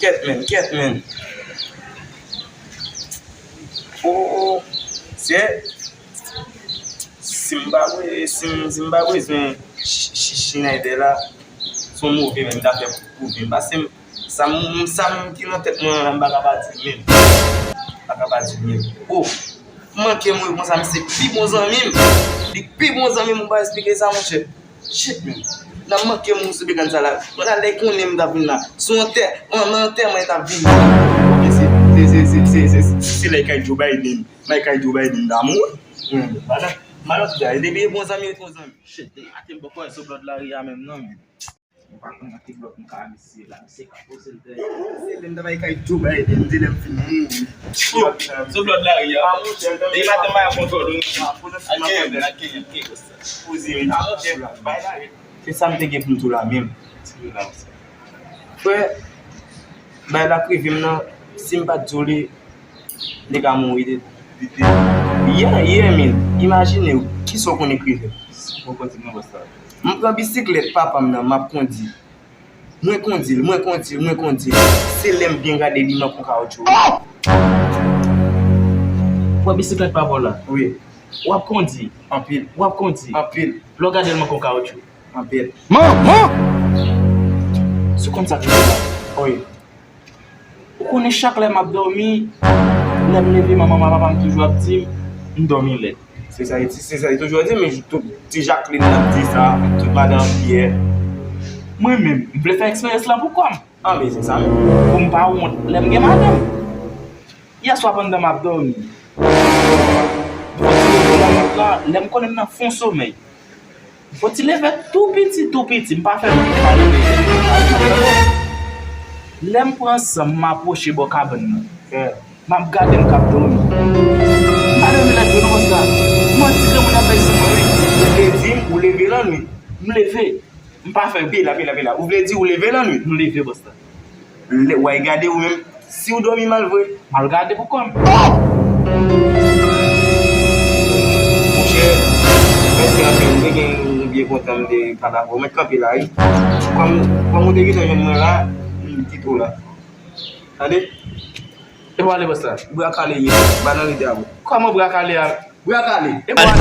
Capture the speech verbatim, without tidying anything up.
Kèt, men, kèt, men. Oh, se, si m pa, si m, si m pa bezwen Ch-, Ch-, Schneider la, se yon move men m ta fè pou, pou vi m. Paske m, sa m, sa m ki nan tèt mwen an la, m pa ka pa di l menm. M pa ka pa di l menm. Oh, manke mouri konsa, misye pi bon zanmi m. Li pi bon zanmi m, ou pa eksplike sa, monchè. Shit, man. Nan manke moun sou bekan sa la. Mwen la, lè konnen m t ap vin la. Sou antè, nan, nan antèman, li t ap vini. Se, se, se lè kay Joe Biden. Mwen kay Joe Biden damou. Madan, madan, tout a, depi e bon zanmi, e bon zanmi. Shit, ate m poko wè sou blòd lari a menm non, men. Mwen pa konn nan ki blòk m ka misye la. Misye ka poze l dèyè. Se lè m travay kay Joe Biden, m di lè m fin mouri. Sou blòd lari a. E maten m pa kontwòl ou. Ak Kenyan, ak Kenyan, Kenyan. Poze, men. Se sa m te gen pou m di w la menm. Frè, bay la k rive m nan, si m pa t di w li, li ka mouri de, de, de, yè, yè, men, imajine w, kisa w konnen k rive m. M pran bisiklèt papa m nan, m ap kondi. Mwen kondi l, mwen kondi l, mwen kondi l. Se lè m byen gade li manke yon kawotchou. Pran bisiklèt papa w la? Wi. W ap kondi? Anpil. W ap kondi? Anpil. Lè w gade l manke yon kawotchou? Anpil. Manman! Se kòmsa k rive la. Wi. Ou konnen chak lè m ap dòmi, lè m leve, manman m ak papa m toujou ap di m, m dòmi lèd. Se sa, se sa li toujou ap di m, men tout ti Jacqueline ap di sa, tout madan Pierre. Mwen menm, m vle fè eksperyans lan pou kò m. Anben, se sa menm. Pou m pa wont lè m gen madanm. Yèswa pandan m ap dòmi, m fè ti leve nan nèt lan, lè m konnen m nan fon somèy. M fè ti leve tou piti, tou piti, m pa fè m pa leve. Lè m pran san m, m apwoche bò kabann nan. M ap gade m k ap dòmi. M pa dòmi lèd vre non, bòs la. Manti granmoun ap bay sou mwen, wi. Ou te di m ou leve lannwit. M leve. M pa fè. Pila, pila, pila. Ou vle di ou leve lannwit? M leve, bòs la. Lè w al gade ou menm, si w dòmi mal vre. M al gade pou kò m. Monchè, mèsi anpil. M te gen yon byen kontan m te pale avè w. Mwen kanpe la, wi. Kòm, kòm ou te gentan jwenn mwen la, m kite w la. Tande? E pou ale, bòs la? Bra kale ye. Ba nan lide a, bro. Kòman bra kale a? Bra kale. E pou ale.